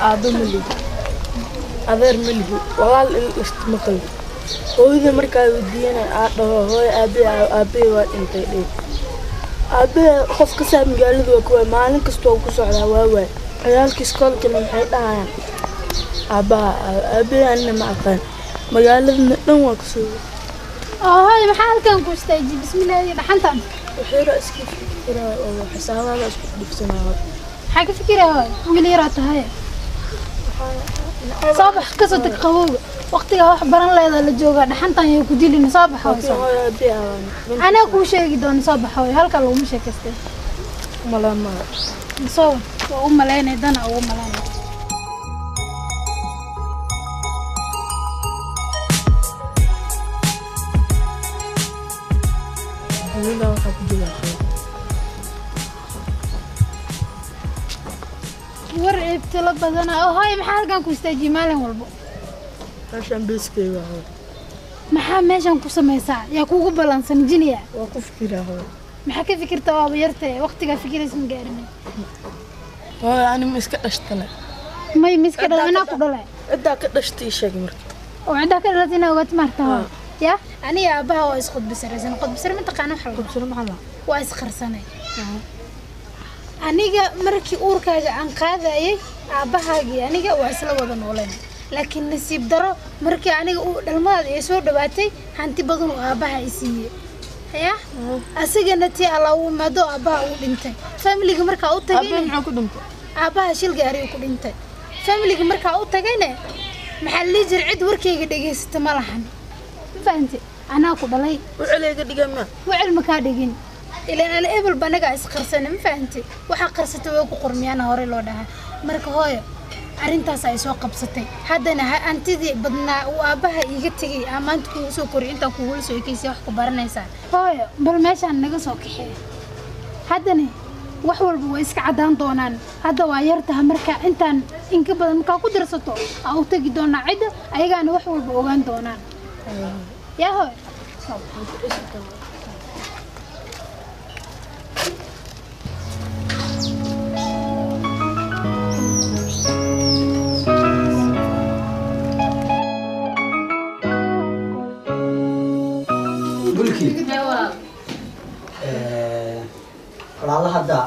Aabbe ma lihi, adeer ma lihi, walaal ila dhashta ma qabi. Hooyada markaa weydiiyana aa dhaho, "Hooyo, aabe, aabbe waa dhintay," dheh. Aabe qof ka saa magaalada waa kuwaay, maalin kasta waa ku socdaa, waa waay. Ciyaalka iskoolkana maxay dhahayaan? Aabbaha aabe anina ma aqaan, magaaladana dhan waa kasoo. Oo hooy, maxaa halkan ku istaajiyey? Bismillaahi, dhaxantan. Waxyaro iska fikiraa oo xisaabaada isku dhibsanaa. Maxaa ka fikiraya hooy? Wiil yaraa tahay, soo bax, kasoo tag qabowga. Waqtigaa wax baran leedaa la joogaa, dhaxantan yay ku dilin. Soo bax hooy, soo. Hooyo, aabe aawaan. Anaa kuu sheegi doona, soo bax hooy, halkaa laguma sheekaystay. Malamaa. Soo waa u malaynay, dana ugu malaynay. Dunida waxaa ku jira akhlaaq. War ibtilo badana. Oo hooy, maxaa halkan ku istaajiyey maalin walbo? Meeshaan beeskeyga hooyo. Maxaa meeshan ku samaysaa? Yaa kuugu ballansan jiniya? Waa ku fikiraa hooyo. Maxaa ka fikirta? Waaba yartee, waqtigaa fikiraysa ma gaarin. Hooyo, ani ma iska dhashtale? May, miska dhala, anaa ku dhalay. Ciddaa ka dhashtay ii sheeg marka. Oo ciddaa ka dhalatay inaa ogaati maarta hooy? Ya aniga aabbaha waa isqudbisaraysan. Qudbisar ma taqaana waxa la Qubsano maxaa la? Waa isqarsanay. Aniga markii uurkaaga aan qaadayay, aabbahaagii aniga waa isla wada nooleen, laakiin nasiib daro, markii aniga uu dhalmadaada ay soo dhawaatay, hanti badan uu aabbaha i siiyey ya asagana tii alla uu imaado, aabbaha uu dhintay. Familiga markaa u Aabe tagayna maxaa ku dhintay? Aabbaha shil gaariga ku dhintay. Familiga markaa u tagayna, maxaa la dhihi jiray, cid warkayga dhegaysata ma lahan. Ma fahanti? Anaa ku dhalay. Wuxuu dhigaa ma? Wecel ma kaa dhigin, ilaan ana ebel banagaa isqarsana. Ma fahanti? Waxaa qarsatay way ku qormiyaana hore loo dhahaa. Marka hooyo, arrintaas ay soo qabsatay, haddana hantidii badnaa uu aabbaha iiga tegay aa maanta kugu soo koriy, intaan kugula soo ekeysay wax ku baranaysaa. Hooyo, bal meeshaan naga soo kaxee. Haddana wax walba way iska caddaan doonaan. Hadda waa yartaha, marka intaan inka badan markaa ku darsato aa u tegi doonaa cidda, ayagaana wax walba ogaan doonaan. Yaa hooyo, soo bax. Mulki, walaala, hadda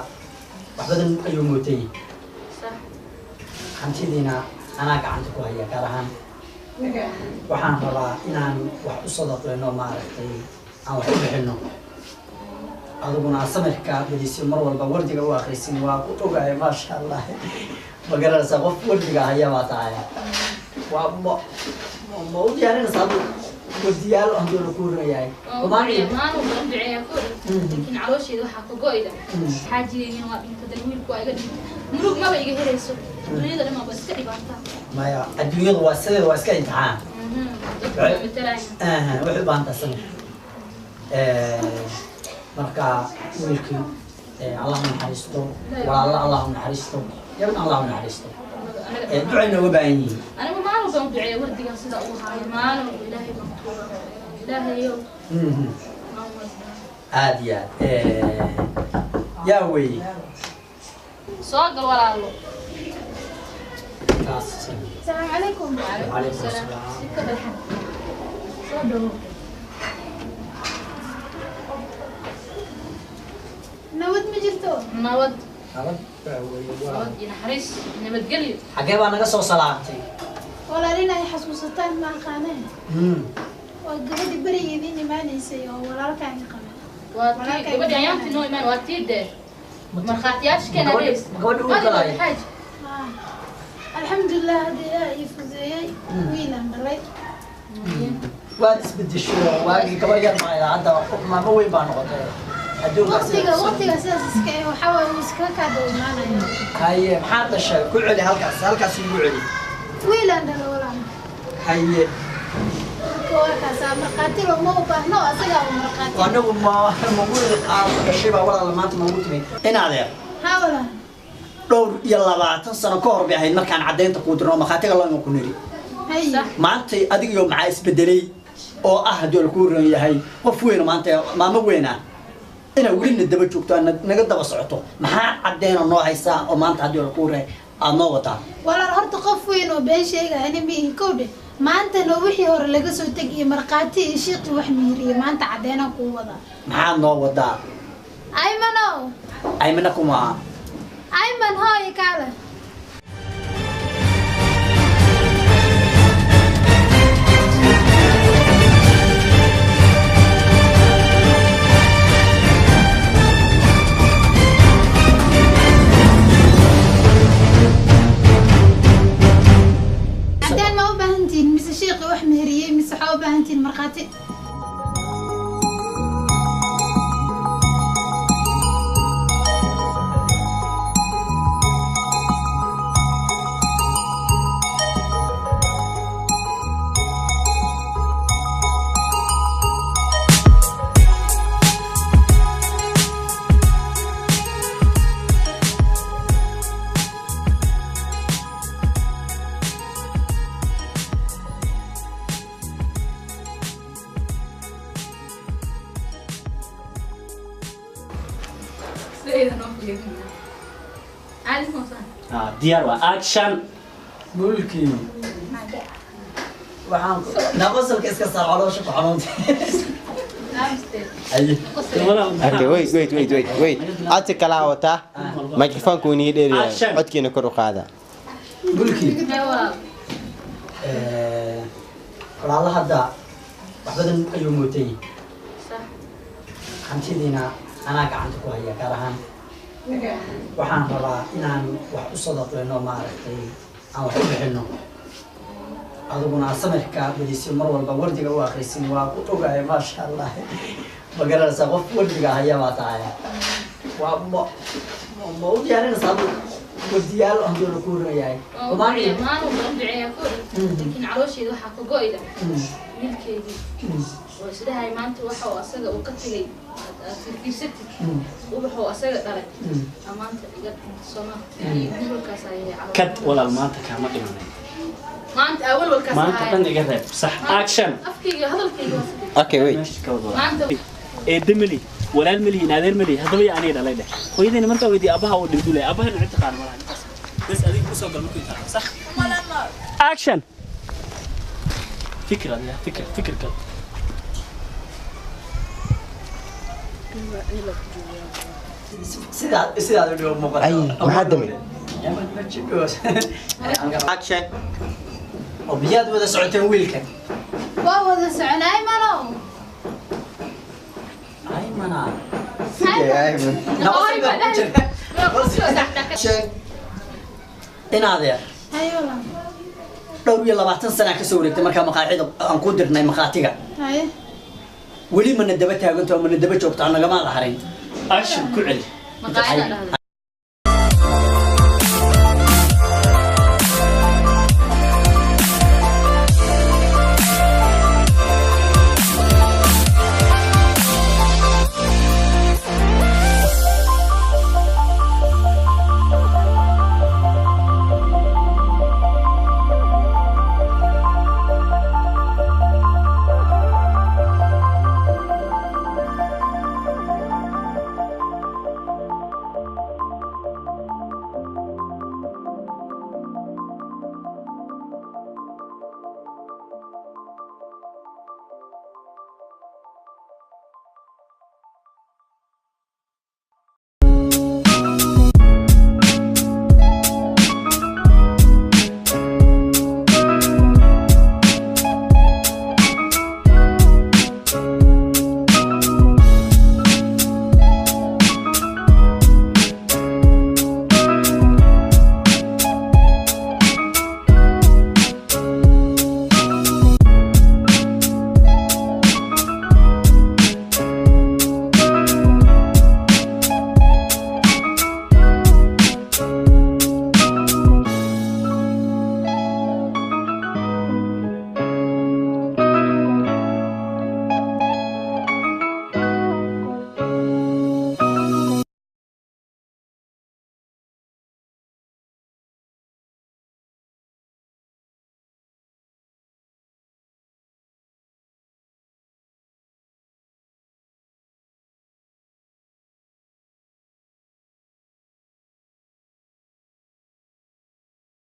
wax badan ayuu mootay. Hantidiina anaa gacanta ku haya, gaar ahaan waxaan rabaa inaan wax u sadaqeyno, maaragtay, aan wax u bixino. Adiguna samirka badiso, mar walba wardiga u akrisin, waa ku ogahay. Maasha Allah, ma garanaysaa, qof wardiga haya baa tahay. Waa ma u diyaarinaysaa adigu wardiyaal hadduu la kuurinayahay? Maalin walba duceeyaa ko, laakiin caloosheeda waxaa ka go'ida xaajigeygina waa dhintay, dan wiilku waa iga dhintay, murug maba iga helayso, adduunyada dhan waa iska dhibaataa. Maya, adduunyadu waa sideeda, waa iska imtixaan. Dadku waa matalaya. Aha, waxay u baahan tahay samir. Marka wiilkii Allah u naxariisto, walaalo Allah u naxariisto, gabadha Allah u naxariisto. Ducay nooga baahan yihiin. Anigu maalin walba u duceeya, wardigan sida uu haayo maalin walba Ilaahay baan tuuga, Ilaahayow. Maalin walba. Aad iyo aad. Yaa weeye? Soo gal, walaalo. Taas. السلام عليكم. وعليكم السلام. Si ka balxan soo dhawo. Nabad ma jirto? Nabad. Nabad baa weeye, waa. Nabad iyo naxariis, nabadgelyo. Xagee baa naga soo salaamtay? Walaal, inay xasuusataan ma aqaaneen. Waa gabadhi berigeediin imaanaysay oo walaalkaaga qaba. Waa tii gabadhi ayaantii noo imaan, waa tii dee markhaatiyaasha keena. Gabadhi uurka lahayd. Xaaji. Alxamdulilah, hadda Ilaah ii fududeeyey, wiilaan dhalay. Waad isbedeshay oo waagii gabar yar maayo, hadda maamo weyn baa noqotay adduunka. Waqtiga waqtiga sidaas iska eh, waxaa waaye uu iskaga kaa daba imaanaya. Haye, maxaad dhashay? Ku celi halkaas, halkaas igu celi. Wiilaan dhalay, walaal. Haye. Marka waa kaasaa, markhaati looma u baahno, asagaa u markhaati. Anagu ma wiil aad dhashay baa walaala maanta noogu timi in adeer? Haa, walaal. 24 sano ka hor bay ahayd markaan caddaynta kuu dirno, markhaatiga loo iman ku niri. Haye. Maanta adigiyo maxaa isbedelay oo ah haddii la kuu ron yahay qof weyn maanta, maamo weyn ah, inaa welina daba joogto, aad naga daba socoto? Maxaa caddeena noo haysaa oo maanta haddii la kuu ron Aad noo wadaa. Walaal horta qof weyn oo been sheegaya ma ihi kowdhe. Maantana wixii hore laga soo tegay markhaati iyo shiiqi wax mihiriye maanta caddeena kuu wadaa. Maxaad noo wadaa? Aymanow. Aymana kuma aha. Ayman hooy kaale. Cadeen ma u baahantihiin mise shiiqi wax meheriyey mise waxaa u baahantihiin markhaati? Diyaar waa action. Mulki waxaan naqosolka iska saar caloosha ku xanuuntay. Okay, wait, wait, wait, wait, wait. Codsi kalaa wataa. Microphone-ku wuu inii dheeryahay. Action. Codkiina kor u qaada. Mulki walaala hadda wax badan ayuu mootay. Hantidiina anaa gacanta ku haya gaar ahaan. Waxaan rabaa inaan wax u sadaqeyno maaragtay aan wax u bixino. Adiguna samirka badisyo mar walba wardiga u akhrisin waa ku ogahay maasha Allah. Ma garanaysaa qof wardiga haya baa tahay. Waa ma ma u diyaarinaysaa adigu wardiyaal aan doona ku horeeyahay. Maalin walba duceeyaa kowdhe. Laakiin caloosheeda waxaa ka go'ida wiilkeygii oo isdhahay maanta waxa uu asaga uu ka tegay aad fiirfiirsatid ubax uu asaga dhalay maanta iga dhintay sooma walwalkaas ayay caloosha. Kad walaal maanta kaama dhimanin. Maanta awalwalkaas maanta dhan iga reeb sax action. Afkayga hadalkayga waa sidii. Okay, wait. Meesha ka wad walaal. Maanta Eedde mali walaal mali adeer mali haddaba yaa aniga dhalay dheh. Hooyadayna markaa weydiiyey aabbaha uu dhintay leeyahay. Aabbaha cid taqaan malaha ninkaas. Bas adiga ku soo gal markuu intaa sax action. Fikir adiga fikir fikir kale. Sidaa sidaad u dhigo muuqata. Ay, maxaa damay? Action. Oo miyaad wada socoteen wiilkan? Waa wada socon Aymanow. Aymana. Ayman. Action. Inaadeer Haye walaal. dhowr iyo 20 sana ka soo wareegtay markaa maqaaxida aan ku dirnay maqaatiga. Haye. Weli mana daba taaganto mana daba joogto aan nagama harin. Action ku celi. Maqaayada dhahda.